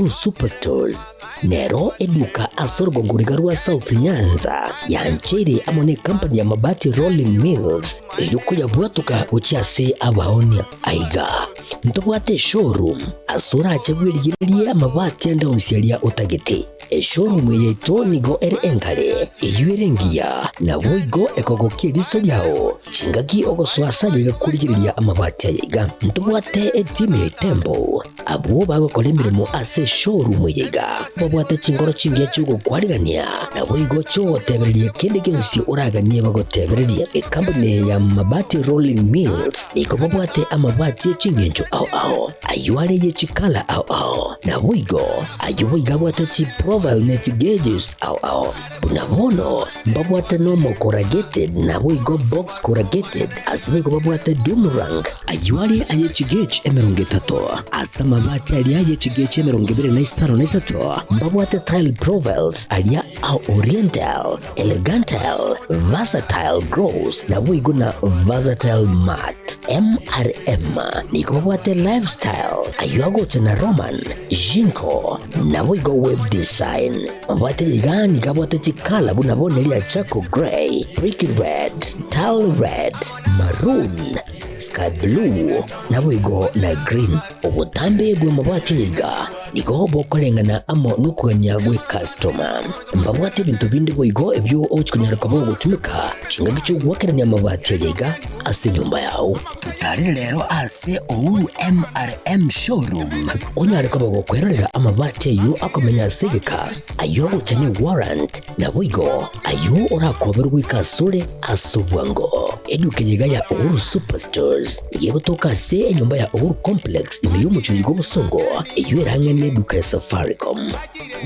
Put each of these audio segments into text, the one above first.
Uhuru Superstores nero eduka ase orogongo riga rwa South Nyanza yancheire amo ne company ya Mabati Rolling Mills eyio koyabwatoka gochia ase abaonia. Aiga ntobwate eshowroom ase orache bwerigererie amabati ande onsi aria otagete. Eshowroom eye yaito nigo ere enkare, eyio ere engiya, naboigo ekogokia eriso riao chingaki ogosoa ase aye iga korigereria amabati aya iga. Ntobwate etimu ya Itembo, abwo bagokora emeremo ase eshowroom eye iga, babwate chinkoro chingiya chi'ogokwarigania, naboigo chi'ogotebereria kende gionsi oraganie bagotebererie. Ekampuni eye ya Mabati Rolling Mills nigo babwate amabati e chingencho ao ao, ayio are ye chikala ao ao, Naboigo ayio boigo abwate chiprofile ne chigeges ao ao. Buna bono mbabwate normal corrugated naboigo box corrugated ase boigo babwate doom rank ayio are aye chigauge 30. Ase amabati aria aye chigauge 25 mbabwate tile profiles aria a oriental, elegantile, versatile gloss naboigo na versatile matte. MRM nigo babwate lifestyle ayio agocha na Roman, Jinko, naboigo web design. Mabwate iga nigo abwate chikala buna bono eria charcoal grey, brick red, tile red, maroon, sky blue, naboigo na green. Obotambe bw'amabati aya iga nigo bokoreng'ana amo nokogania gw'ekastoma. Mbabwate ebinto binde boigo ebio ogochia konyara koba ogotumeka chingaki chi'ogoakerania amabati aya iga ase enyomba yao. Totarere rero ase Uhuru MRM Showroom onyare koba gokwerorera amabati ayio akomenya ase egeka, ayio agocha ne warrant, naboigo ayio orakoberwe goika asore ase obwango. Eduka eye iga ya Uhuru Superstores nigo egotoka ase enyomba ya Uhuru Complex ime y'omochie oyo bw'obosongo eyio ere ang'e neduka ya Safaricom.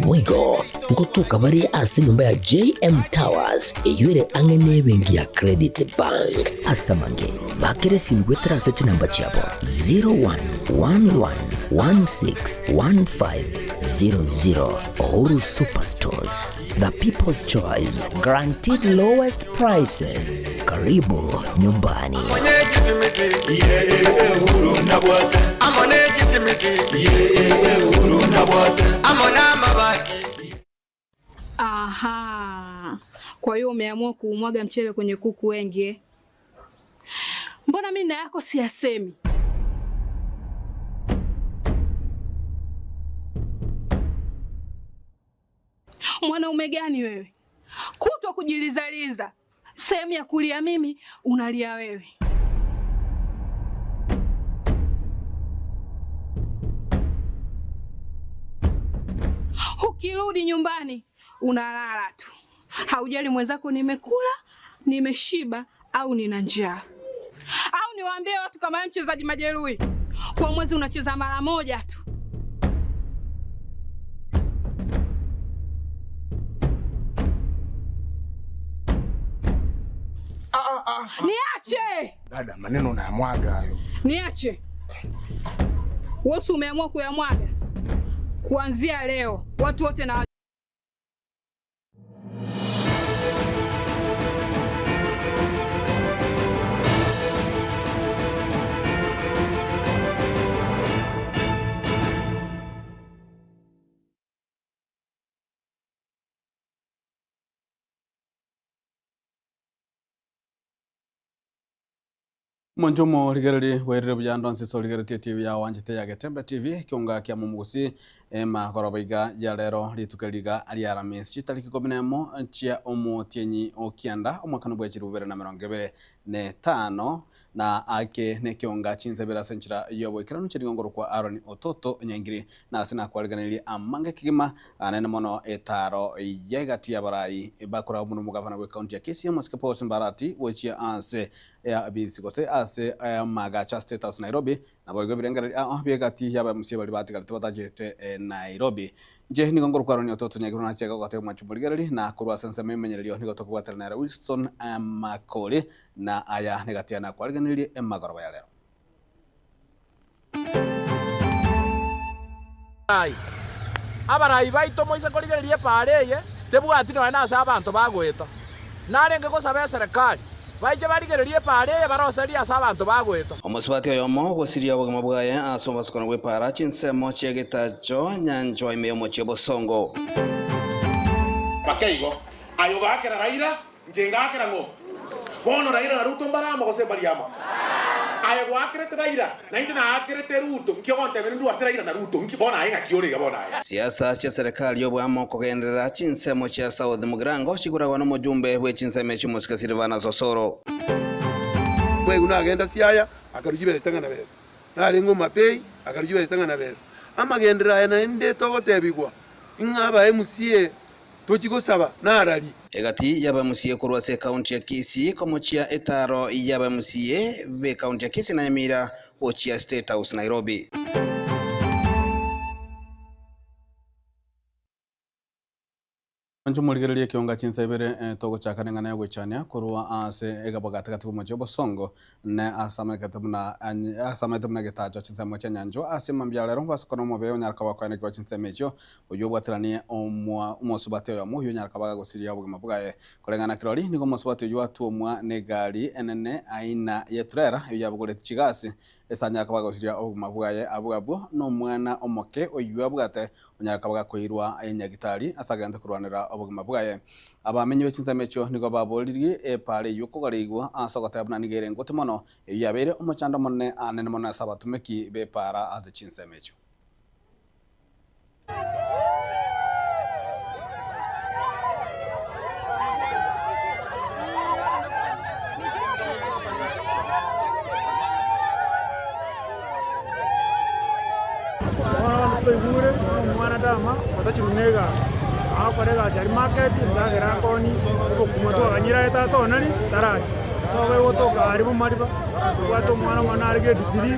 Boigo ngotoka bare ase enyomba ya JM Towers eyio ere ang'e nebenki ya Credit Bank. Ase amange, bakera esimi goetera ase chinamba chiabo 0111161500. Uhuru Superstores, the people's choice, guaranteed lowest prices. Karibu nyumbani. Aha, kwa hiyo umeamua kuumwaga mchele kwenye kuku wengi eh? Mbona mimi na yako siyasemi? Mwanaume gani wewe? Kutwa kujilizaliza, sehemu ya kulia mimi unalia wewe. Ukirudi nyumbani unalala tu, haujali mwenzako nimekula, nimeshiba au nina njaa. Au niwaambie watu kama wewe mchezaji majeruhi, kwa mwezi unacheza mara moja tu. Niache! Dada, maneno unayamwaga hayo. Niache. Wewe umeamua kuyamwaga. Kuanzia leo watu wote na Omonto omorigereria bwairire buya ande onsi ase origeretie TV yao wanchete ya Getembe TV, ekeonga kia momogusi emagoroba iga ya rero rituko eri iga ria Aramisi chitariki ikomi na emo chia omotienyi o kianda omwakano bwa chilifu bibere na emerongo ebere na etano na ake nekeonga chinsebere ase enchera y'oboikeranu chi'rigongo kwa Aaron Ototo Nyaingiri na ase nakwariganirie amange kegima anene mono etaro y'egati y'abarai bakora buna omogavana bw'ecounty ya Kisii omosike Paul Simbarati gochia ase ya bisi gose ase amagacho a State House Nairobi, naboigo ebirengererio ao bi'egati y'abamusia baria batigarete batachete Nairobi. Inche nigo nkorokwa Aaron Ototo Nyagirwa nache iga goteba mwanche omorigereri, na korwa ase ensemo y'emenyererioa nigo tokobwatera nere Wilson Makori, na aya negati yane akwarigenerie emagoroba ya rero. Abarai baito moise korigereria epaara eye, tebwati nonya nase abanto bagoeta. Narenge gosaba eserekari. Baiche barigererie epaara eye baroserie ase abanto bagoeta. Omosubati oyomo ogosiria obogima bwaye ase obosokano bw'epaara chinsemo chia getacho nyanchwa ime y'omochie o Bosongo. Bakeigo, aye ogaakera Raila, inche ngaakera ng'o? Bono Raila na Ruto mbare amo gose mbari amo? Aye gwaakerete Raila, na inche naakerete Ruto, nki ogontebia nindue ase Raila na Ruto? Nki bono aye ng'aki ore iga bono aye? Siasa chia serikali y'oboamo kogenderera chinsemo chia South Mugirango chikoragwa nomojumbe bwe chinsemo echio Omosike Silvanus Osoro. Mwegu nagenda Siaya, akarua chibesa chitang'ana besa. Narenge Omapei, akarua chibesa chitang'ana besa. Amagenderero aya naende togotebigwa ng'a aba MCA tochi gosaba narari. Egati y'aba MCA korwa ase ekaunti ya Kisii komochia etaaro y'aba MCA b'ekaunti ya Kisii na Nyamira gochia State House Nairobi. Inche morigererie ekionga chinsa ibere togochaka neng'ana y'ogoichania korwa ase egabo gati-gati bw'omochie obosongo ne ase amaekete buna ase amaete buna egetacho chinsemo chia nyanchwa ase mambia rero basokana omobe onyare koba koenekigwa chinsemo echio oyio obwateranie omwa omosubati oyomo oyio onyare koba gagosiria obogima bwaye koreng'ana kirori nigo omosubati oyio atuomwa negari enene aina yeturera eyio yabogoreti chigasi ase anyare koba gagosiria obogima bwaye abwo abwo nomwana omoke oyio abwate Onyare koba gakoirwa enyagitari ase agente korwanera obogima bwaye. Abamenyi be chinsemo echio nigo baboririe epaara eyio kogareigwa ase ogoteba buna nigo ere engote mono, eyio yabeire omochando omonene anene mono ase abatumeki b'epaara ase chinsemo echio. Bono abanto twaigure ng'a omwana tama otachirwe na egasi, agokora egasi aria market, endagera akoni, obokima twaganyire aye tata onari taracha. Ase igo egotoka aria bomariba, tobwate omwana omone are grade three,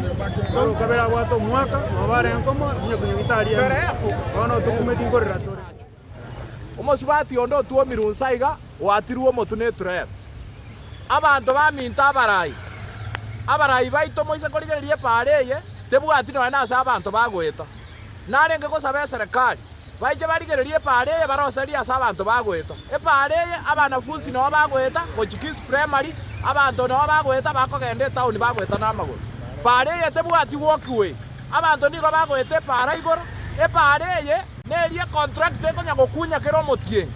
oro okabere abwate omwaka, nabo barenge komoa, onye konyagitari ere, bono tokumeti nkorera tore. Omosubati onde otwomirwe inse aiga, oatirwe omotwe neturera. Abanto baminto abarai, abarai baito moise korigereria epaara eye, tebwati nonya nase abanto bagoeta. Narenge gosaba eserekari, baiche barigererie epaara eye baroserie ase abanto bagoeta. Epaara eye abanafunsi noo bagoeta gochia Kisii Primary, abanto noo bagoeta bakogenda etaoni bagoeta namagoro. Paara eye tebwati walkway, abanto nigo bagoeta epaara igoro. Epaara eye. Neria econtract ekonya gokunya kera omotienyi.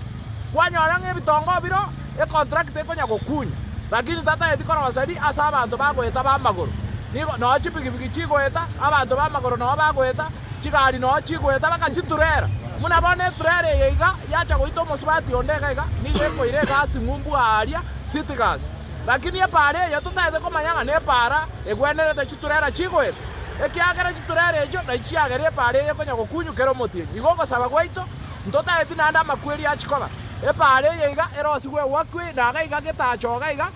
Kwanyora ng'a ebitongo biro econtract ekonya gokunya, lakini tataeti koroseria ase abanto bagoeta b'amagoro. Nigo noo chipigipigi chigoeta, abanto b'amagoro noo bagoeta, chigari noo chigoeta baka chiturera. Buna bono eturera eye iga yacha goita omosubati onde iga iga, nigo ekoira egasi ng'umbu aaria city gas. Lakini epaara eye totaete komanya ng'a nepaara egwenerete chiturera chigoeta, ekiagera chiturera echio nachi chiagera epaara eye konya gokunywa kera omotienyi. Igo ogosaba gwaito, ntotaeti naende amakweri achie koba. Epaara eye iga erosigwe ewakwe, na iga iga getacho iga iga,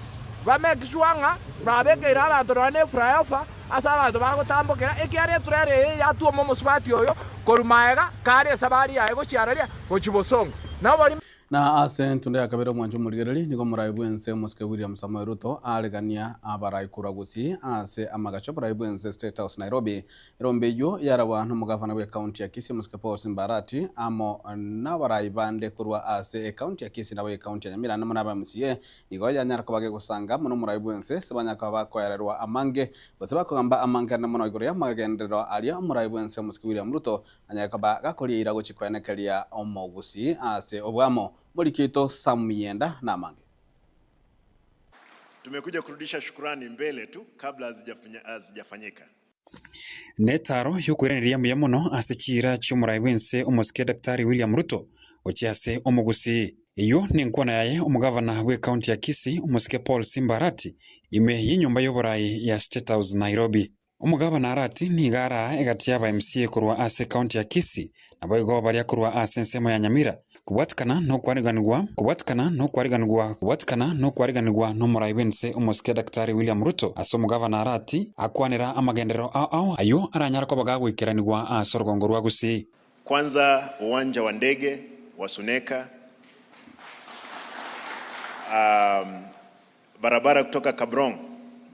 ba make sure ng'a babekeire abanto nonya ne flyover ase abanto bagotambokera, ekiagera eturera eye yatuoma omosubati oyo korwa maega kare esabari yaye gochia araria gochia bosongo. Nabo. Na ase entunda ya kabere omwancho omorigereria nigo omorai bw'ense omosike William Samoei Ruto aregania abarai korwa Gusii ase amagacho oborai bw'ense State House Nairobi. Erombe eyio yaragwa nomogavana bw'ecounty ya Kisii omosike Paul Simba Arati amo nabarai bande korwa ase ecounty ya Kisii nabo ecounty ya Nyamira amo naba MCA nigo yanyara koba gegosanga amo nomorai bw'ense ase banyara koba bakoererwa amange gose bakogamba amange ande mono igoro y'amagenderero aria omorai bw'ense omosike William Ruto Anyare koba gakoria eira gochia koenekeria omogusii ase obwamo. Moriki oito Sam Miyienda namange. Tumekuja kurudisha shukurani mbele tu kabla hazijafanyika. Netaro y'okoiraneria mbuya mono ase chiira chi'omorai bw'ense omosike Daktari William Ruto gochia ase omogusii. Eyio nenkwana yaye omogavana bw'ecounty ya Kisii omosike Paul Simba Arati ime y'enyomba y'oborai ya State House Nairobi. Omogabana Arati nigo araa egati y'aba MCA korwa ase ecounty ya Kisii naboigo baria korwa ase ensemo ya Nyamira kobwatikana nokwariganigwa kobwatikana nokwariganigwa kobwatikana nokwariganigwa nomorai bwense omosike Daktari William Ruto ase omogabana Arati akwanera amagenderero ao ao ayio aranyare koba gagoikeranigwa ase orogongo rwa Gusii. Kwanza uwanja wa ndege wa Suneka, barabara kutoka Kabrong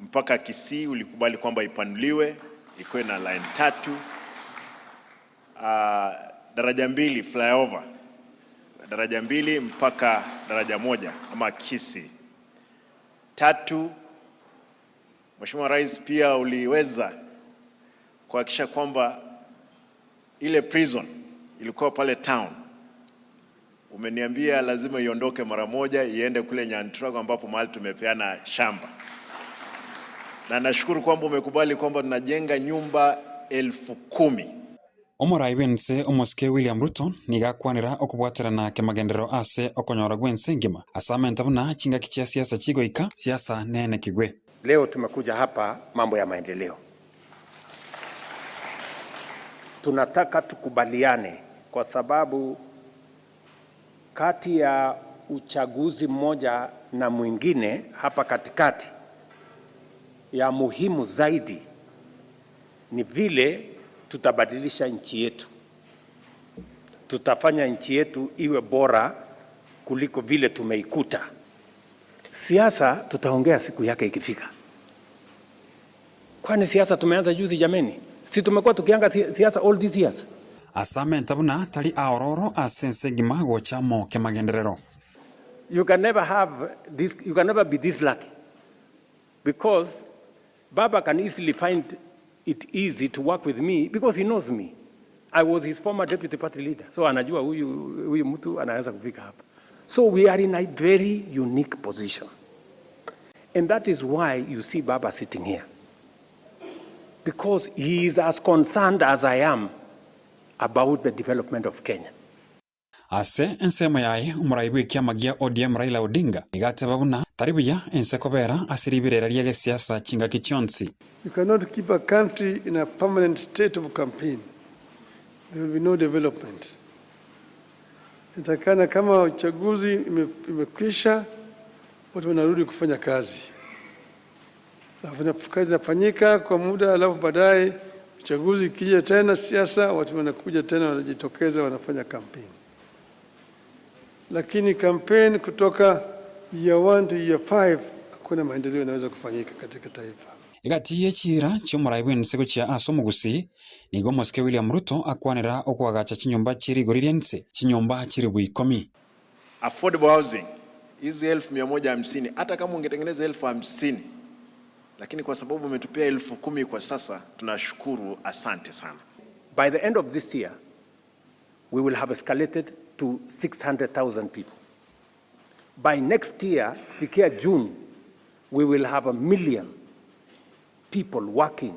mpaka Kisii ulikubali kwamba ipanuliwe ikuwe na line tatu. Daraja mbili flyover, daraja mbili mpaka daraja moja ama Kisii. Tatu, Mheshimiwa Rais, pia uliweza kuhakikisha kwamba ile prison ilikuwa pale town, umeniambia lazima iondoke mara moja iende kule Nyantrago ambapo mahali tumepeana shamba, na nashukuru kwamba umekubali kwamba tunajenga nyumba 10,000. Omorai bwense omosike William Ruto niga akwanera okobwaterana kemagenderero ase okonyora gwense engima ase amenta buna chingaki chia siasa chigoika siasa nene kigwe. Leo tumekuja hapa mambo ya maendeleo. Tunataka tukubaliane kwa sababu kati ya uchaguzi mmoja na mwingine hapa katikati, ya muhimu zaidi ni vile tutabadilisha nchi yetu. Tutafanya nchi yetu iwe bora kuliko vile tumeikuta. Siasa tutaongea siku yake ikifika. Kwani siasa tumeanza juzi jameni? Si tumekuwa tukianga siasa all these years? Ase amenta buna tari aororo ase ense engima gochamo kemagenderero. You can never have this, you can never be this lucky. Because Baba can easily find it easy to work with me because he knows me. I was his former deputy party leader. So anajua huyu huyu mtu anaweza kufika hapa. So we are in a very unique position. And that is why you see Baba sitting here. Because he is as concerned as I am about the development of Kenya. Ase ensemo yaye omorai bwa ekiama gia ODM Raila Odinga niga ateba buna tari buya ense kobera ase ribirera ria gesiasa chingaki chionsi. You cannot keep a country in a permanent state of campaign. There will be no development. Inatakikana kama uchaguzi imekwisha, watu wanarudi kufanya kazi. Alafu kazi inafanyika kwa muda, alafu baadaye uchaguzi ikija tena, siasa, watu wanakuja tena, wanajitokeza, wanafanya campaign. Lakini campaign kutoka year 1 to year 5 hakuna maendeleo yanaweza kufanyika katika taifa. Egati ye chira chiomorai bwense gochia ase omogusi nigo omosike William Ruto akwanera okoagacha chinyomba chirigori ria nse chinyomba chiribu ikomi. Affordable housing hizi 1,150 hata kama ungetengeneza 50,000 lakini kwa sababu umetupea 10,000 kwa sasa, tunashukuru, asante sana. By the end of this year, we will have escalated to 600,000 people. By next year, kufikia June, we will have a million people working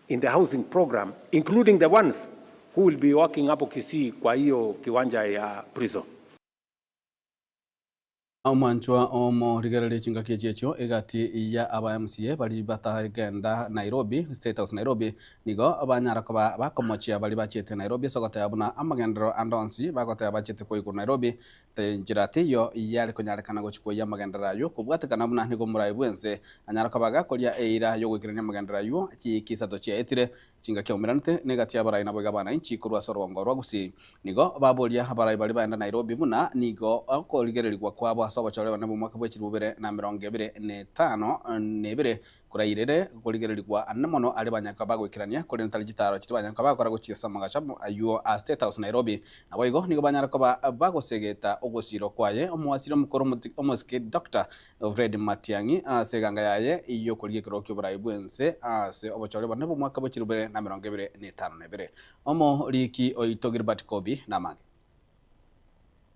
in the housing program, including the ones who will be working hapo Kisii kwa hiyo kiwanja ya prison. Omwanchwa omorigereria chingaki echi echio egati ya aba MCA bari batagenda Nairobi State House Nairobi nigo banyara koba bakomochia bari bachiete Nairobi ase ogoteba buna amagenderero ande onsi bagoteba bachiete koigwa Nairobi enchera teiyo yare konyarekana gochi koiya amagenderero aywo kobwatekana buna nigo omorai bwense anyara koba gakoria eira yogoikerania amagenderero aywo chikisato chiaetire chingaki aumeranete na egati ya abarai nabo iga abananchi korwa ase orongo rwa Gusii nigo baboria abarai bari baenda Nairobi buna nigo okorigererigwa kwabo ase obochore bane bwa omwaka bwa 2025 na kurairere korigererigwa ane mono are banyaka bagoikerania korende tari chitaro chiri banyaka bagokora gochiesa amagacha aywo a State House Nairobi nabo igo nigo banyara koba bagosegeta ogosiro kwaye omowasiri omokoro omosike Dr. Fred Matiang'i ase eganga yaye eyokorigia ekero kia oborai bwense ase obochore bone bwa omwaka bwa 2025 omoriki oito Gilbert Kobi namange.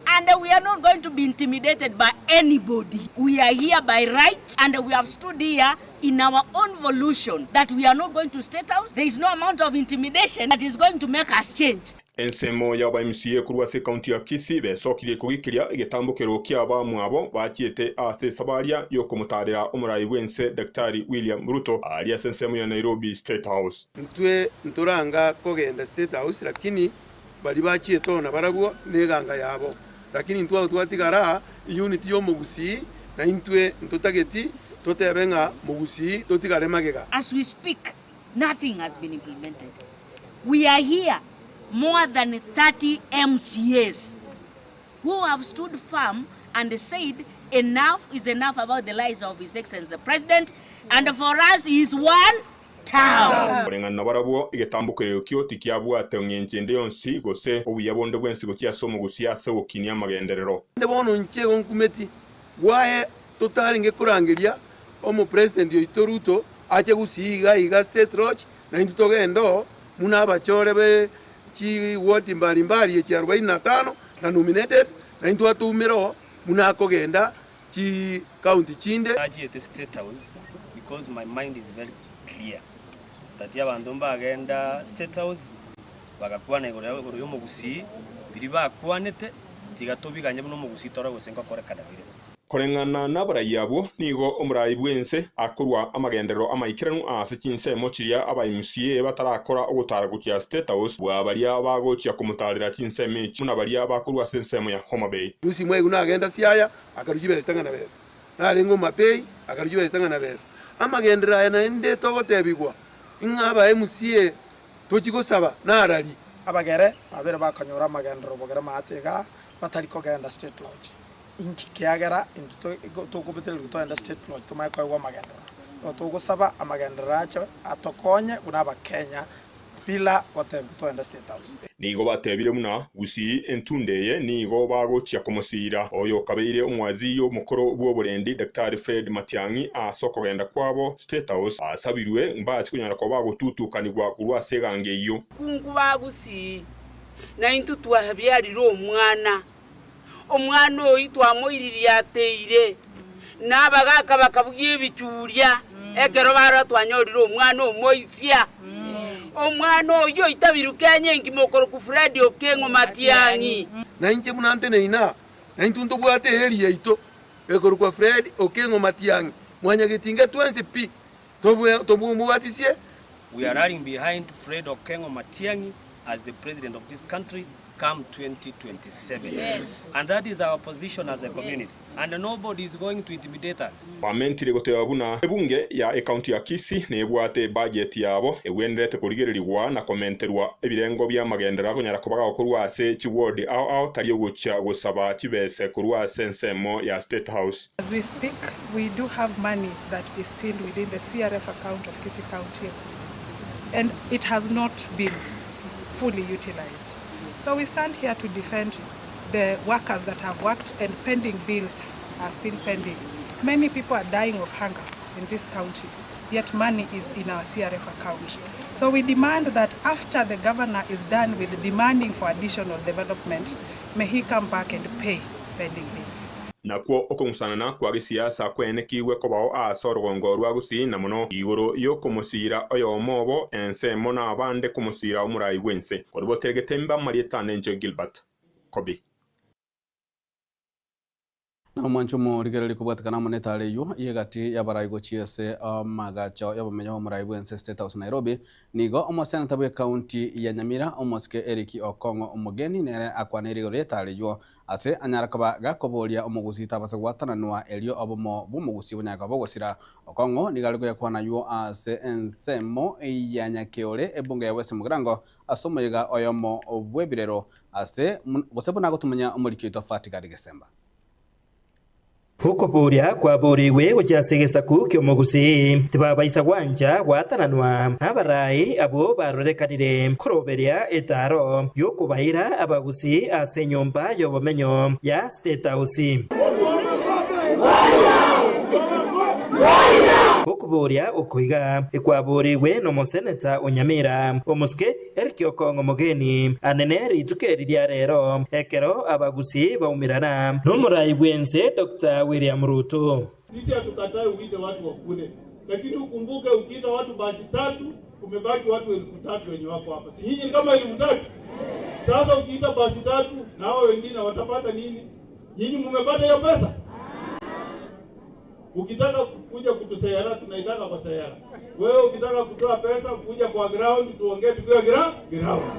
And we are not going to be intimidated by anybody. We are here by right, and we have stood here in our own volition that we are not going to State House. There is no amount of intimidation that is going to make us change. Ensemo y'aba MCA korwa ase ekaunti ya Kisii besokirie kogikiria egetambokero kia abamwabo bachiete ase esabaria yokomotarera omorai bwense Daktari William Ruto aria ase ensemo ya Nairobi State House. Ntwe ntoranga kogenda State House lakini bari bachiete ona barabwo na eganga yabo lakini intwe abo twatigara unity ya omogusii na intwe ntotageti totebe ng'a mogusii totigare magega. As we speak, nothing has been implemented. We are here, more than 30 MCAs who have stood firm and said enough is enough about the lies of His Excellency the President, and for us he is one town. Koreng'ana nabarabwo egetambokerero kio tikiabwate ng'encho ende yonsi gose obuya bonde bwensi gochia ase omogusi ase ogokinia amagenderero. Ande bono inche igo nkumeti gwaye totarenge korangeria Omopresident oito Ruto ache gusii iga iga State Lodge na intwe togende oo buna abachore be chi ward mbali mbali echi arobaini na tano na nominated na intwe atoumere oo buna akogenda chi county chinde. Nachiete State House because my mind is very clear that abanto mbagenda State House bagakwana igoro ya igoro ya omogusii, biria bakwanete tiga tobiganye buna omogusii tore gose ngokorekana bire. Koreng'ana nabarai abwo, nigo omorai bw'ense akorwa amagenderero amaikeranu ase chinsemo chiria aba MCA batarakora ogotara gochia State House bwa baria bagochia komotarera chinsemo echi buna baria bakorwa ase ensemo ya Homa Bay. Lucy Mwaigu nagenda Siaya, akarusia chibesa chitang'ana besa. Narenge Homa Bay, akarusia chibesa chitang'ana besa. Amagenderero aya naende togotebigwa ng'a aba MCA tochi gosaba narari. Abagere babere bakanyora amagenderero bogere maate igaa, batari kogenda State Lodge. Inki kiagera intwe tokobetererigwa togende State Lodge tomanye koegwa amagenderero? Igo togosaba amagenderero ache atokonye buna Abakenya bila gotebigwa togende State House. Nigo batebire buna Gusii entunde eye nigo bagochia komosiira oyo okabeire omwazii omokoro bw'oborendi Daktari Fred Matiang'i ase okogenda kwabo State House asabirwe mbachi konyara koba bagotutukanigwa korwa ase egango eyio. Kungu ba Gusii, na intwe twabiarire omwana, omwana oyio twamoiririe ateire, na abagaka bakabugia ebichuria, ekero barora twanyorire omwana omoisia. Omwana oyio oitabirwe Kenya engima okorokwa Fred Okeng'o Matiang'i. Na inche buna nteneine aa, na intwe ntobwate eeri yaito ekorokwa Fred Okeng'o Matiang'i, mwanyagetinga twensi pi, tobwatisie. We are rallying behind Fred Okeng'o Matiang'i as the president of this country come 2027. Yes. And that is our position as a community. And nobody is going to intimidate us. Bamentire goteba buna ebunge ya ekaunti ya Kisii nebwate ebudget yabo egwenerete korigererigwa na komenterwa ebirengo bia amagenderero akonyara koba gagokorwa ase chiward ao ao tari ogochia gosaba chibese korwa ase ensemo ya State House. As we speak, we do have money that is still within the CRF account of Kisii County, and it has not been fully utilized. So we stand here to defend the workers that have worked and pending bills are still pending. Many people are dying of hunger in this county, yet money is in our CRF account. So we demand that after the governor is done with demanding for additional development, may he come back and pay pending bills. Nakwo okong'usanana kwa gisiasa kwenekigwe kobao ase orogongo rwa Gusii na mono igoro yokomosira oyomo obo ensemo na abande komosira omorai bwense koriboteregete mba Marieta Nenche Gilbert Kobi. Na omwancho morigereri kobwatikana amo netare eywo yegati y'abarai gochia ase amagacho y'obomenyo bw'omorai bwense State House Nairobi, nigo omoseneta bwa ekaunti ya Nyamira omosike Eric Okong'o Omogeni nere akwaneire igoro y'etare eywo ase anyara koba gakoboria omogusii tabasa gwatananwa erio obomo bw'omogusii bonyare koba bogosira. Okong'o nigo are koyakwana aywo ase ensemo ya Nyakeore ebunge ya West Mugirango ase omoyega oyomo bw'ebirero ase gose buna agotumanya omoriki oito Fatigari Gesemba. Okoboria kwaborigwe gochia ase egesaku ki'omogusii, tibabaisa gwancha gwatananwa nabarai abwo barorekanire koroberia etaaro y'okobaira abagusii ase enyomba y'obomenyo ya State House. Okoboria oko iga ekwaborigwe nomoseneta o Nyamira, omosike Eric Okong'o Mogeni, anene rituko eri ria rero ekero abagusii baumerana nomorai bw'ense Doctor William Ruto. Sisi hatukatai uite watu wakule, lakini ukumbuke ukiita watu basi tatu, kumebaki watu 3,000 wenye wako hapa. Si nyinyi ni kama 3,000? Sasa ukiita basi tatu na hao wengine watapata nini? Nyinyi mumepata hiyo pesa? Ukitaka kuja kutusayara tunaitaka kwa sayara. Wewe ukitaka kutoa pesa kuja kwa ground tuongee tukiwa ground.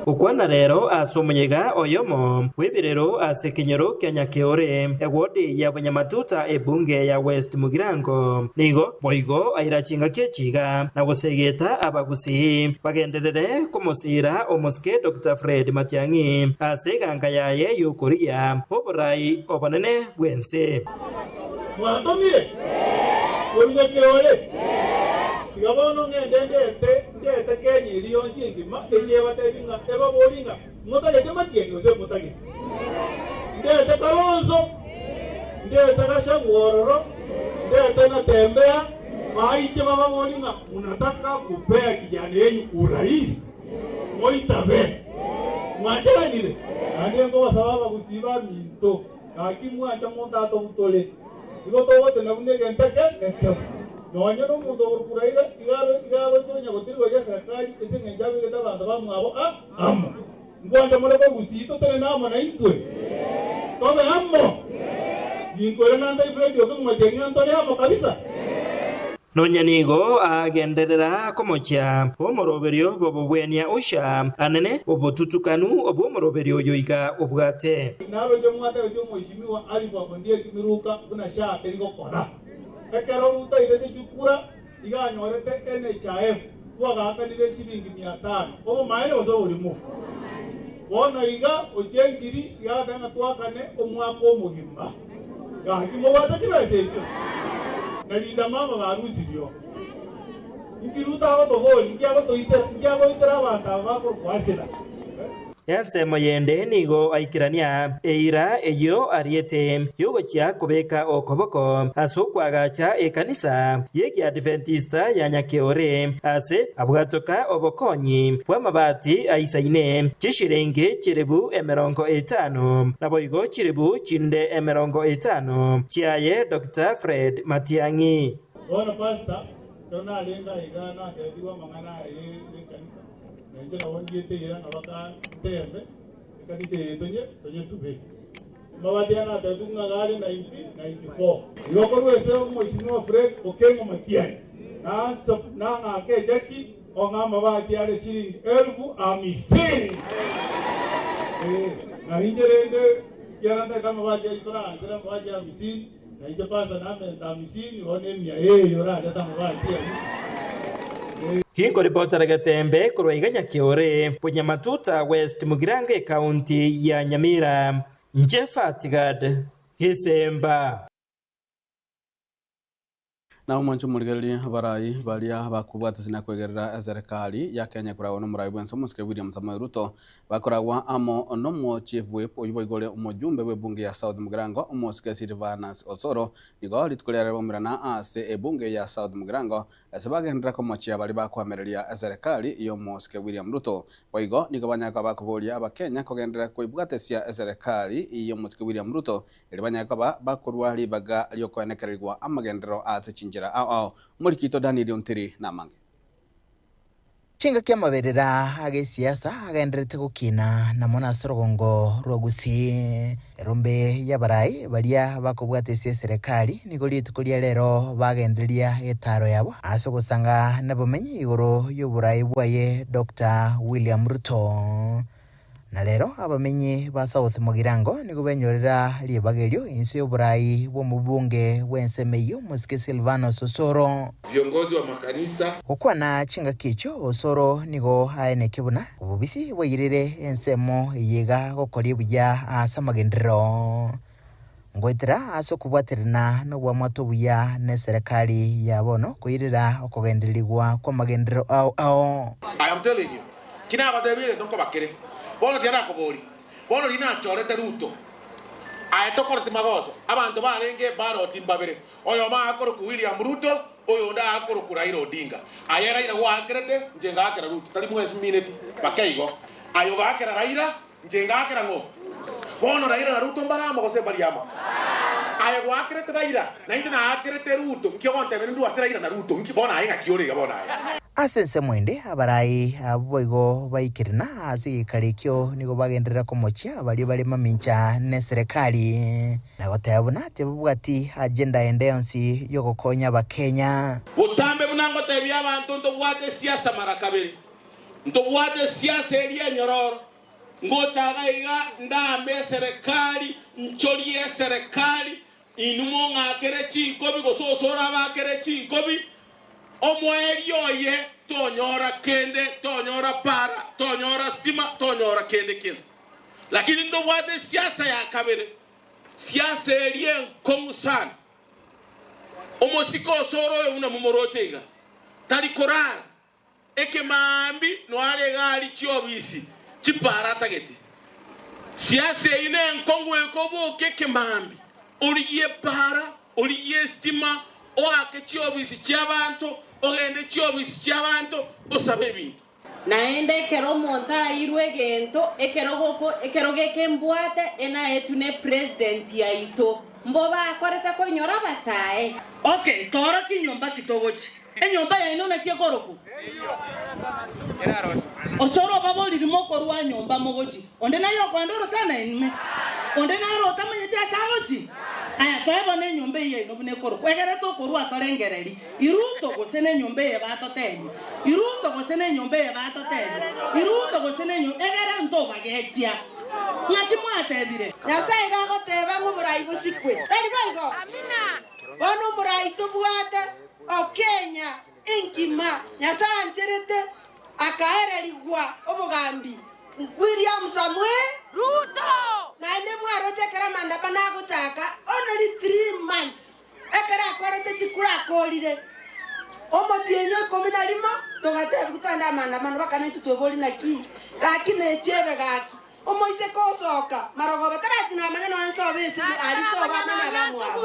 Gokwana rero ase omoyega oyomo bw'ebirero ase ekenyoro kia Nyakeore, ewodi ya Bonyamatuta ebunge ya West Mugirango, nigo boigo aira chingaki echiga na gosegeta abagusii bagenderere komosiira omosike Doctor Fred Matiang'i ase eganga yaye y'okorigia oborai obonene bw'ense. Mwatomire? Korwa Nyakeore? Tiga bono ng'ende ndete, ndete Kenya eria yonsi engima, echi ebatebi ng'a, ebabori ng'a, motagete Matiang'i gose motagete? Ndete Kalonzo, ndete Gachagua ororo, ndete Natembeya. Baiche bababori ng'a munataka kupea kijana yenyu urais, moitabe. Mwancheranire? Naende nkobasaba abagusii baminto, gaki mwancha monto atobutore. Igo togotena buna egento eke ekemo. Nonya nomonto okorokwa Raila iga iga agocha onya gotirigwa geserikari ase eng'encho abegete abanto bamwabo a amo. Nkwancha more kogusii totenene amo naintwe? Tobe amo! Ninkoira nante Fred okeng'watia ng'a ntore amo kabisa. Nonya nigo agenderera komochia omoroberio bw'obogwenia Usha anene obotutukanu obw'omoroberio oyo iga obwate. Naroche mwatebetie omoishimiwa Alifu Ondieki Miruka buna Shaa teri gokora. Ekero Ruto airete chikura iga anyorete NHIF twagaakanire eshiringi mia tano. Obomaene gose oborimo? Bono iga ochenchiri iga agateba ng'a twakane omwaka omogima. Gaki mobwate chibesa echio? Na rinda mama barusirio. Inki Ruto agotoboria? Inki agotoitera? Inki agoitera abanto aba bakorokwa Asila? Ensemo yende nigo aikerania eira eyio ariete y'ogochia kobeka okoboko ase okoagacha ekanisa y'Ekiadventista ya Nyakeore, ase abwatoka obokonyi bw'amabati aisaine chishilingi chilifu 50, naboigo chilifu chinde 50 chiaye Doctor Fred Matiang'i. Bono Pastor, ekero narenge aiga nateebigwe amang'ana aya y'ekanisa. Na inche nabo ndiete eira ng'a bakanteebe, Ekanisa eye tonye tonyetube. Amabati aya nateebigwe ng'a gare 1994. Igo korwa ase Omoisimigwa Fred Okengo Matiang'i, nang'ake echeki ong'e amabati are shilingi 50,000. Ee, na inche rende ekiagera ntagete amabati ayio toraanchera amabati hamsini, na inche pastor namenta hamsini, bono emia eye orarete amabati ayio. Ee. Ginkoripotera Getembe korwa iga Nyakeore, Bunyamatuta West Mugirango Ekaunti ya Nyamira, Inche Fatgad Gisemba. Na omwanche omorigererie abarai baria bakobwatisia na kwegerera eserekari ya Kenya koragwa nomorai bwense omosike William Samoei Ruto bakoragwa amo nomo Chief Whip oyio boigo ore omojumbe bw'ebunge ya South Mugirango omosike Silvanus Osoro nigo rituko riarero baumerana ase ebunge ya South Mugirango Ase bagenderera komochia baria bakoamereria eserekari y'omosike William Ruto. Boigo nigo banyare koba bakoboria Abakenya kogenderera koibwatesia eserekari y'omosike William Ruto erio banyare koba bakorua ribaga riokoenekererigwa amagenderero ase chinchera ao ao. Omoriki oito Daniel Ontiri namange. Chingaki amaberera ag'esiasa agendererete gokina na mono ase orogongo rwa Gusii. Erombe y'abarai baria bakobwata ase eserekari nigo rituko ria rero bagendereria etaaro yabo ase ogosanga nabomenyi igoro y'oborai bwaye Doctor William Ruto. Na rero abamenyi ba South Mugirango nigo benyorera ribaga erio inse y'oborai bw'omobunge bw'ensemo eyio Mosike Silvanus Osoro. Viongozi wa makanisa. Gokwana chingaki echio Osoro nigo aenekia buna obobisi bwairire ensemo eye iga gokoria buya ase amagenderero. Ngoetera ase okobwaterana nobwamate obuya neserekari ya bono koirera okogendererigwa kw'amagenderero ao ao. I am telling you, ki nagoteebia egento nkobakere bono tiga nakoborie, bono riria nachorete Ruto, aye tokoreti magoso, abanto barenge ebaroti mbabere, oyomo akorokwa William Ruto, oyonde akorokwa Raila Odinga. Aye Raila gwaakerete, inche ngaakera Ruto, tari mwensi mineti, bakeigo. Aye ogaakera Raila, Inche ngaakera ng'o? Bono Raila na Ruto mbare amo gose mbari amo? Aye gwaakerete Raila, na inche naakerete Ruto, nki ogontebia nindue ase Raila na Ruto? Nki bono aye ng'aki ore iga bono aye? Ase ensemo ende abarai abwo boigo baikire, na ase egekaro ekio nigo bagenderera komochia baria bare mamincha neserekari, na goteba buna tibabwati agenda ende yonsi y'ogokonya Abakenya. Botambe buna ngotebia abanto ntobwate esiasa mara kabere, Ntobwate esiasa eria enyororo, ngocha iga iga ndaambe eserekari, nchorie eserekari, inwe mong'akere chinkobi gose osore abaakere chinkobi, omoerio oye tonyora kende, tonyora para, tonyora stima, tonyora kende kende. Lakini ntobwate esiasa ya kabere, siasa eria enkong'u sana. Omosike osore oyo buna momoroche iga, tari korara, Ekemaambi noare egari chiobisi chipara atagete. Siasa eyio nenkong'u ekoboka ekemaambi, origie epara, origie estima, Oake chiobisi chi'abanto, ogende chiobisi chi'abanto, osabe ebinto. Naende ekero omonto aeirwe egento, ekerogo ekerogo eke mbwate enaetwe ne president yaito, mbo bakorete koinyora abasae. Okay, toorokie nyomba ki togochia. Enyomba yaino naki ekorokwa? Osoro obaboriri mokorwa nyomba mogochia. Onde naye okoenda orosana ime? Onde naro otamanyeti ase agochia? Aya, toe bono enyomba eye yaino buna ekorokwa, egere tokorua torengererie, Iruto gose nenyomba eye batotebia, Iruto gose nenyomba eye batotebia, Iruto gose nenyomba, egere ntobagechia. Ng'aki mwatebire? Nyasae iga agoteba ng'a oborai bosikwe, tari boigo? Bono omorai tobwate o Kenya engima, Nyasae ancherete akaererigwa obogambi William Samoei Ruto. Naende mwaroche ekero amandamano agochaka only 3 months ekero akorete chikura akorire omotienyi o ikomi na rimo togatebiwa twende amandamano baka naintwe twebori naki gaki nechiebe gaki omoiseke osoka marogoba tarachi namanya nonya nsobe esimu ari sobe amanye abamwabo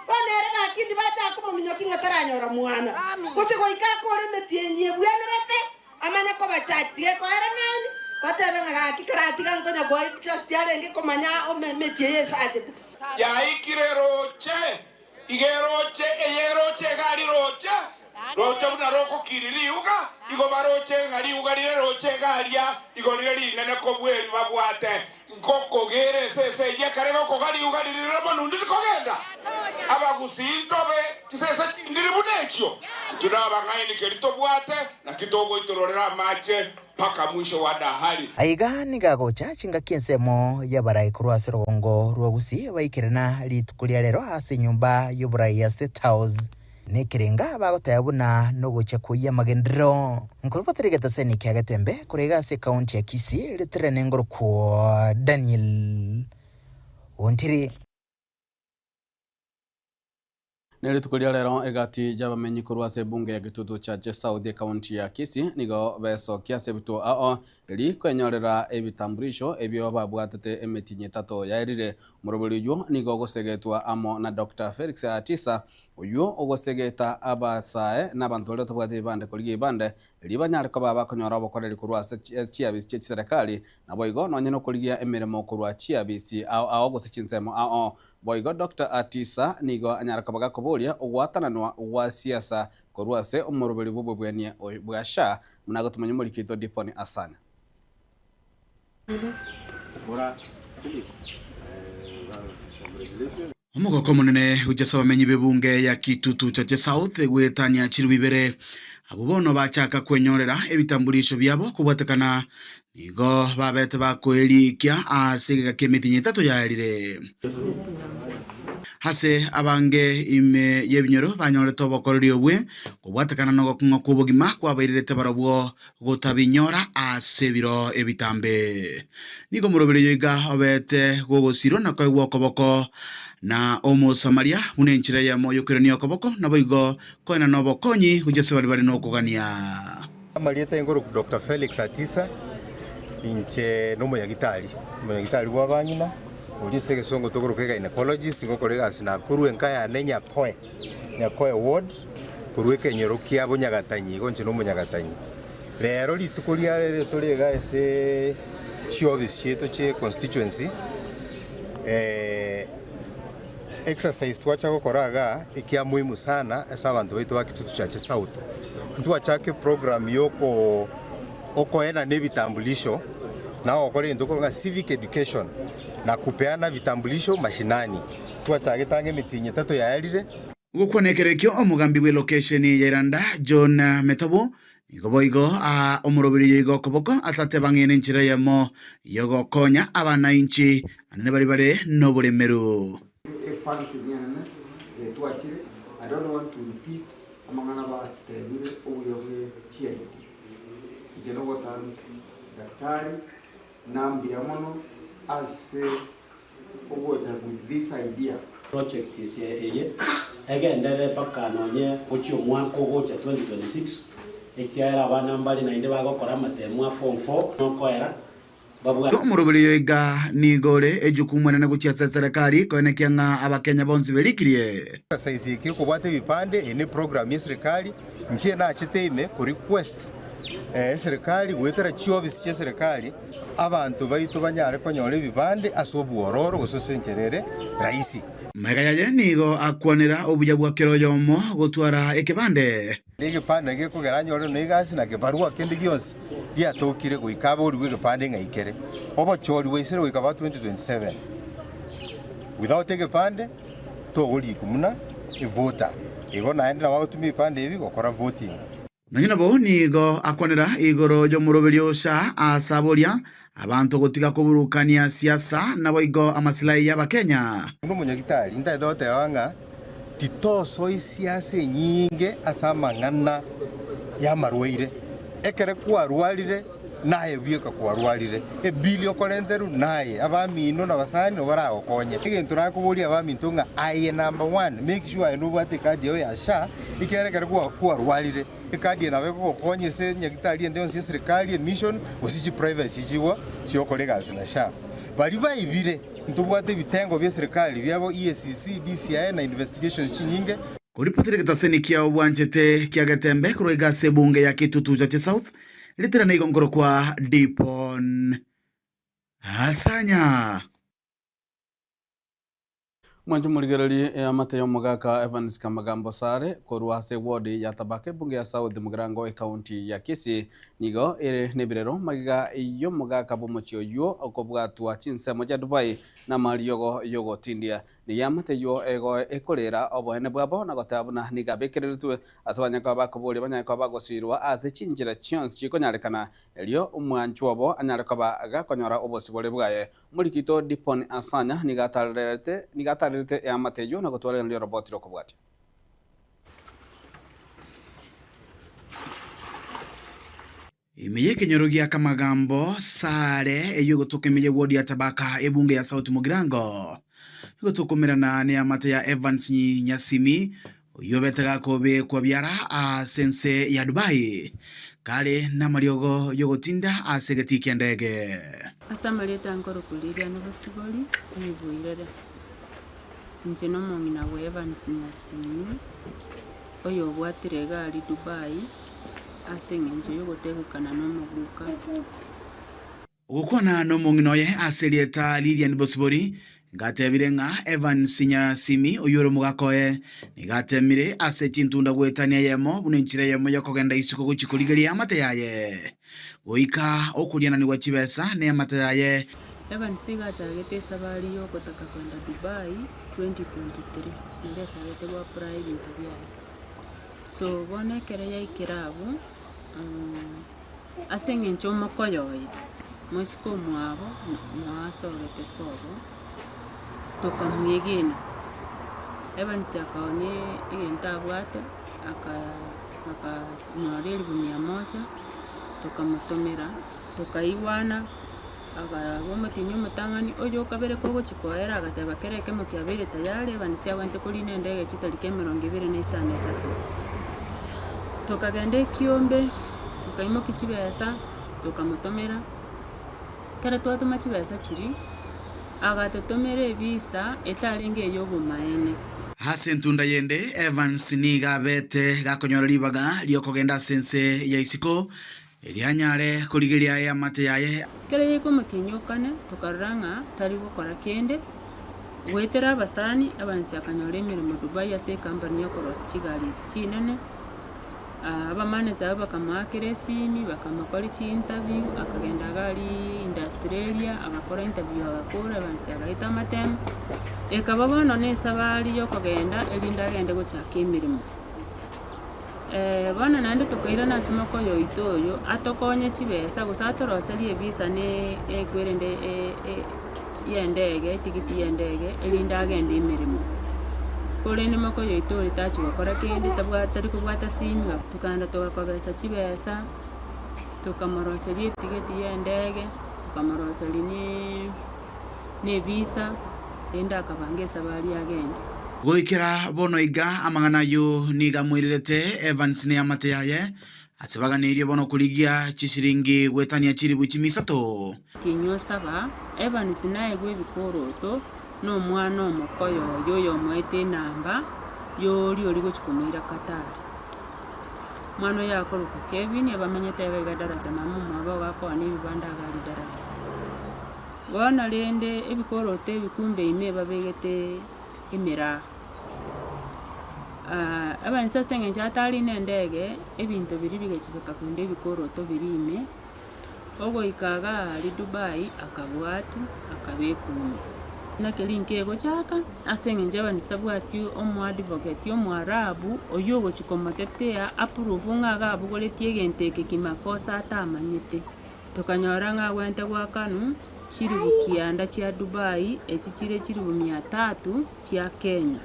bono ere gaki ndi bachaka omominyoki ng'a taranyora mwana gose goika akore emetienyi ebwenerete amanye kobachachi tigekoera nani batebe ng'a gaki karatiga nkonya gwa just arenge komanya emechie eye esachete. Yaikire roche, iga eroche, eye eroche egari roche, roche buna rokokiri riuga, igo baroche ng'a riuga rire roche egaria, igo rire rinene kobweri babwate nkokogera esese eyio ekare gokoga riuga ririre mono ndiri kogenda abagusii ntobe chisese ndiri buna echio intwe nabang'aini keri tobwate naki togoitororera amache mpaka mwisho wa dahari. Aiga nigo agocha chingaki ensemo y'abarai korwa ase orogongo rwa Gusii baikerana rituko ria rero ase enyomba y'oborai ya State House. Nekerenga bagoteba buna nogochia koyia amagenderero. Nkorobotera egetaseni kia Getembe korwa iga ase ekaunti ya Kisii ritere nengorokwo Daniel Ontiri. Ne rituko ria rero egati y'abamenyi korwa ase ebunge ya Gitutu Chache South ekaunti ya Kisii nigo besokia ase ebituo ao eri kwenyorera ebitambulisho ebio babwatete emetinyi etato yaerire. Omoroberi oywo nigo ogosegetwa amo na Dr. Felix Atisa oywo ogosegeta abasae na abanto baria batabwati ebibande korigia ebibande eri banyare koba bakonyora obokoreri korwa ase chiabisi chia chiserekari naboigo nonye nokorigia emeremo korwa chiabisi ao ao gose chinsemo ao. Boigo Dr. Atisa nigo anyare koba gakoboria ogwatananwa gwa siasa korwa ase omoroberi bw'obobwanie bwa SHA buna agotumanya omorikito Diponi Asanya. Omogoko omonene gochia ase abamenyi b'ebunge ya Kitutu Chache South goetania chiribu ibere, abwo bono bachaka kwenyorera ebitambulisho biabo kobwatekana nigo babete bakoerikia ase egeka ki'emetienyi etato yaerire. Ase abange ime y'ebinyoro banyorete obokoreri obwe kobwatekana nogokong'a kw'obogima kwabairerete barobwo gotabinyora ase ebiro ebitambe. Nigo omoroberio oyo iga obete gogosirwa na koegwa okoboko na Omosamaria buna enchera eyemo y'okoirania okoboko, naboigo koenana obokonyi gochia ase baria bare nokogania. Amarieta aye Dr. Felix Atisa, inche nomonyagitari, omonyagitari bwa abang'ina, oria ase egesongo tokoroka gynecologist, ngokora egasi Nakuru enka yane Nyakoe, Nyakoe ward, korwa ekenyoro kia Bonyagatanyi igo inche nomonyagatanyi. Rero rituko ria rero tore iga ase chiofisi chiaito chia econstituency, exercise twacha gokora igaa ekia muhimu sana ase abanto baito ba Kitutu Chache South. Ntwachaka eprogram ya oko okoenana ebitambulisho na ogokora egento tokoroka ng'a civic education na kupeana vitambulisho mashinani. Twachagete ang'e emetienyi etato yaerire. Gokwana ekero ekio omogambi bw'elokesheni ya Iranda, John Metobo, nigo boigo aa omoroberi oyo iga okoboko ase ateba ng'a ere nenchera eyemo y'ogokonya abanainchi anene baria bare noboremeru. Efunction enene eye twachire, I don't want to repeat amang'ana batebire obuya bwe chiaiti. Inche nogotanki daktari na mbuya mono ase ogocha with this idea. Project eye egenderere mpaka nonye gochia omwaka ogocha 2026, ekiagera abana mbare naende bagokora amatemu a form four nokoera. Babwate. Omoroberio iga nigo ore ejukumu enene gochia ase eserekari koenekia ng'a Abakenya bonsi berikirie. Exercise eke okobwata ebipande, eye ne program ye serikali, inche nachete ime ko request eserikali goetera chiofisi chia eserikali abanto baito banyare konyora ebibande ase obwororo gose ase enchera ere rahisi. Magega yaye nigo akwanera obuya bwa kera oyomo gotwara ekebande. Egepande gekogera anyore nonya egasi na kebarua kende gionsi giatokire goika aborigwe egepande ng'ai kere. Obochori bwaisire goika ba 2027. Without egepande togorikwa buna evoter. Igo naende nabo agotumia ebipande ebi gokora voting. Nonya nabo nigo akwanera igoro y'omoroberio o SHA ase aboria abanto gotiga koburukania siasa naboigo amasilahi y'Abakenya. Buna omonyagitari, ntagete goteba ng'a titosoa siasa enyinge ase amang'ana y'amarwaire. Ekero kwarwarire, naye bweka kwarwarire. Ebill okorenterwa naye, abamino na abasani nabo baragokonye. Egento nakoboria abaminto ng'a aye number one, make sure aye nobwate ecard yao ya SHA, ekiagera ekero kwarwarire, ecard eye nabo ekogokonya ase nyagitari ende yonsi ya eserikari, emission, gose chiprivate chichigwa chiokora egasi na SHA. Baria baibire, ntobwate ebitengo bia eserikari biabo EACC, DCI na investigations chinyinge. Koripotera egetaseni kiao bwanchete kia Getembe korwa iga ase ebunge ya Kitutu Chache South, ritirana igo nkorokwa Dipon Asanya. Mwanche morigererie eamate y'omogaka Evans Kamagambo Sare korwa ase eward ya Tabaka ebunge ya South Mugirango ecounty ya Kisii nigo ere nebirero magega y'omogaka bw'omochie oyio okobwatwa chinsemo chia Dubai namariogo yogotindia. Nigo eamate eyio ego ekorera oboene bwabo na goteba buna nigo abekereretwe ase banyare koba bakoboria banyare koba bagosirwa ase chinchera chionsi chikonyarekana erio omwanchwa obo anyare koba gakonyora obosibore bwaye. Omorikito Dipon Asanya nigo atarerete nigo atarerete eamate eyio na gotwara rigena ri'oroboti rw'okobwatia. Ime y'ekenyoro gia Kamagambo, Sare, eyio egotoka ime y'ewodi ya Tabaka, ebunge ya South Mugirango, nigo tokomerana neamate ya Evans Nyasimi, oyio obete gakobekwa biara ase ense ya Dubai, kare namariogo y'ogotinda ase egetii ki'endege. Ase amarieta nkorokwa Lilian Bosibori Oiboirere, inche nomong'ina bwa Evans Nyasimi, oyobwatire egari Dubai ase engencho y'ogotegekana nomoguka. Ogokwana nomong'ina oye ase erieta Lilian Bosibori, ngatebire ng'a Evans Nyasimi oyio ore omogaka oye nigo atemire ase chintunda goetania eyemo buna enchera eyemo yokogenda isiko gochia korigeria eamate yaye goika okoriananigwa chibesa neamate yaye. Evans iga achagete esabari yogotaka kwenda Dubai 2023 nario achagete go apply ebinto biaye. So bono ekero yaikire abwo, ase eng'encho omokoyo oye, moiseke omwabo noasogete sobo, tokamwegena. Evans akaonia egento abwate, aka- akanyora elifu mia moja, tokamotomera, tokaigwana. Akaba omotienyi omotang'ani, oyo okabere kogochia koera agateba kera ekemo kiabeire tayari, ebanisi abwenerete korina endege chitariki emerongo ebere na isano na isato. Tokagenda ekiombe, tokaimokia chibesa, tokamotomera, ekero twatoma chibesa chiria, agatotomera evisa etarenge eya obomaene. Ase entunda yende, Evans nigo abete gakonyora ribaga ri'okogenda ase ense ya isiko Erio anyare korigeria eamate yaye. Ekero yaika omotienyi o kane, tokarora ng'a tari gokora kende. Goetera abasani, Evans akanyora emeremo Dubai ase ecompany y'okorosia chigari echi chinene. Abamanager abwo bakamoakera esimi, bakamokoria chi interview, akagenda iga aria industrial area, agakora interview agakora, Evans agaeta amatemo. Ekaba bono na esabari yokogenda erinde agende gochaka emeremo. Bono naende tokairana ase mokoyo oito oyo, atokonye chibesa gose atoroserie evisa ne ekwerende ya endege etigiti ya endege erinde agende emeremo. Korende mokoyo oito oria tachia gokora kende tabwa tari kobwata simu, tokaenda togakobesa chibesa, tokamoroseria etigeti ya endege, tokamoroseria ne na evisa, rende akabanga esabari agende. Goikera bono iga amang'ana ayio nigo amoirerete Evans neamate yaye. Ase baganeirie bono korigia chisiringi goetania chilifu chimisato. Tinywa saba, Evans naegwe ebikoroto nomwana omokoyo oye oyomoete enamba y'oria oria gochia komoira Qatar. Omwana oyo akorokwa Kevin abamenyete iga iga Daraja mama omwabo iga akooni ebibanda iga aria Daraja. Bono rende ebikoroto ebi kumbe ime babegete emiraa. Evans ase eng'encho atari na endege, ebinto biria bigachi bikakunda ebikoroto biria ime, Ogoika iga aria Dubai akabwatwa, akabekwa ime. Naki rinki egochaka, ase eng'encho Evans tabwati omoadvocate omoarabu oyio ogochia komotetea aprove ng'a iga abogoretie egento eke kimakosa atamanyete. Tokanyora ng'a agwenerete goakanwa chilifu kianda chia Dubai echi chire chilifu mia tatu chia Kenya.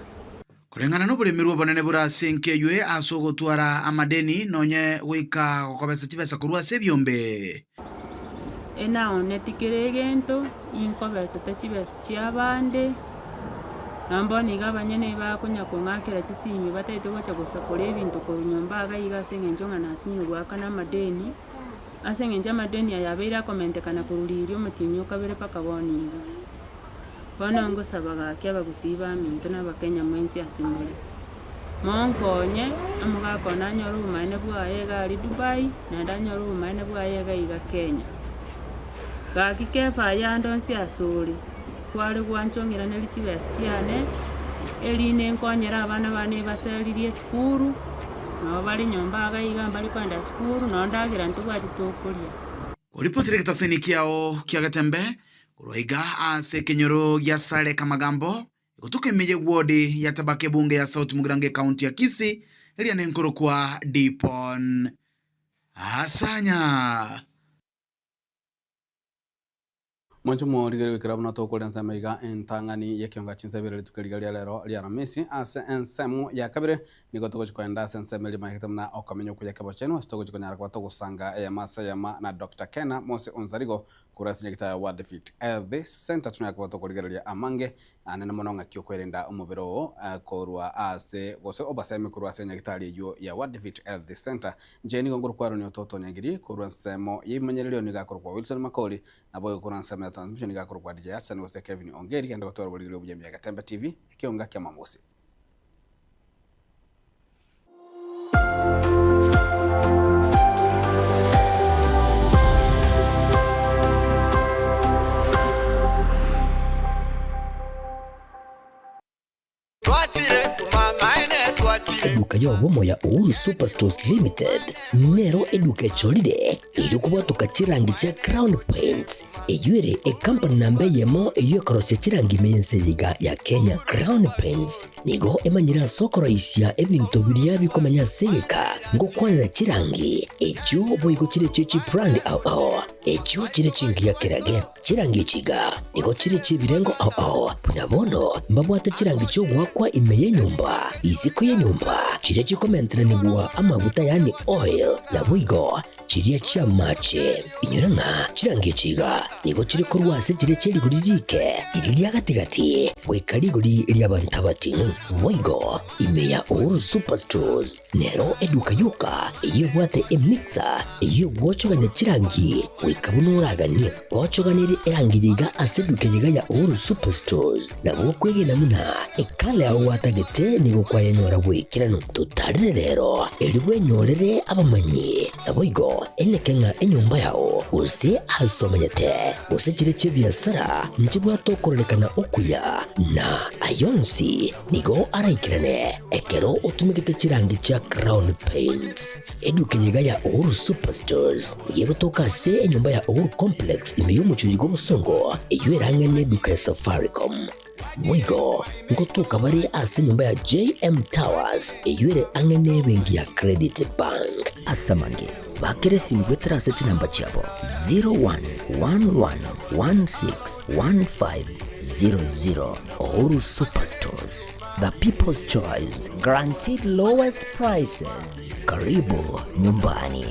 Koreng'ana noboremerwa obonene bore ase enka eyio ase ogotwara amadeni, nonye goika gokobesa chibesa korwa ase ebiombe. Enaoneti kera egento, inkobesete chibesa chi'abande, nabo bono iga abanyene bakonya kong'akera chisimi bataete gocha gosakora ebinto korwa nyomba iga iga ase eng'encho ng'a nasinywe goakana amadeni, ase eng'encho amadeni aya abeire akomentekana korwa riria omotienyi o kabere mpaka bono iga. Bono ngosaba gaki abagusii baminto na abakenya mwensi ase more, monkonye omogaka one anyore obomaene bwaye iga aria Dubai, naende anyore obomaene bwaye iga iga Kenya. Gaki kefa aye ande onsi asore, kware gwancha ong'iranerie chibesa chiane, erinde nkonyere abana bane ebaseririe esukuru, nabo bare nyomba iga iga mbari kogenda sukuru, nonye ndagera ntobwati tokoria. Oripotire egetaseni kiao kia Getembe Korwa iga ase ekenyoro gia Sare Kamagambo, egotuka ime y'ewodi ya Tabaka ebunge ya South Mugirango ekaunti ya Kisii, eria nenkorokwa Dipon Asanya. Mwanche morigererie goikera buna tokorera ensemo iga entang'ani y'ekionga chinsa ibere rituko riga ria rero ria Aramisi. Ase ensemo ya kabere nigo togochia koenda ase ensemo eria emanyekete buna okomenya okuya kebochenu ase togochia konyara koba togosanga eyemo ase eyemo na Doctor Kena Mose Onsarigo Korwa ase nyagetari ya World Fit Health Center tonyare koba tokorigereria amange anene mono ng'aki okwerenda omobere oo korwa ase gose obasemi korwa ase nyagetari eyio ya World Fit Health Center. Inche nigo nkorokwa Aaron Ototo Nyangiri korwa ensemo y'ebimanyererio nigo akorokwa Wilson Makori naboigo korwa ensemo ya transmission nigo akorokwa DJ Hudson gose Kevin Ongeri genda gotwara oborigereria obuya ime ya Getembe TV ekeonga kia Mamosi. Eduka y'obomo ya Uhuru Superstores Limited nero eduka echorire erio kobwatoka chirangi chia Crown Paints Eyio ere ekampani namba eyemo eyio ekorosia chirangi ime y'ense eye iga ya Kenya. Crown Paints nigo emanyire ase okoroisia ebinto biria bikomenya ase egeka ngokwanera chirangi echio boigo chire chie chibrand ao ao echio chire chingiya kerage. Chirangi echi iga nigo chire chi'ebirengo ao ao buna bono mbabwate chirangi chi'ogoakwa ime y'enyomba, isiko y'enyomba, chiria chikomenteranigwa amaguta yaani oil, naboigo Chiria chi'amache. Inyora ng'a chirangi echi iga nigo chire korwa ase chiria chie rigori riike, riria ria gati-gati, goika rigori ri'abanto abating'u. Boigo, ime ya Uhuru Superstores nero eduka yoka eyio ebwate emixer eyio egwochogania chirangi goika buna oraganie. Gwochoganirie erangi eye iga ase eduka eye iga ya Uhuru Superstores, nabo okwegena buna ekala yao gwatagete nigo kwayenyora bw'ekeranu. Totarire rero, erio bwenyorere abamanyi. Naboigo eneke ng'a enyomba yao, gose aase omenyete, gose chire chi'ebiasara, nchibwate okororekana okuya, na ay'onsi nigo araikerane ekero otumegete chirangi chia Crown Paints. Eduka eye iga ya Uhuru Superstores nigo egotoka ase enyomba ya Uhuru Complex ime y'omochie oyo bw'obosongo, eyio erang'ane eduka ya Safaricom. Boigo ngotoka bare ase enyomba ya JM Towers eyio ere ang'e n'ebenki ya Credit Bank. Ase amange, bakera esimi goetera ase chinamba chiabo 0111161500. Uhuru Superstores, the people's choice, guaranteed lowest prices. Karibu nyumbani.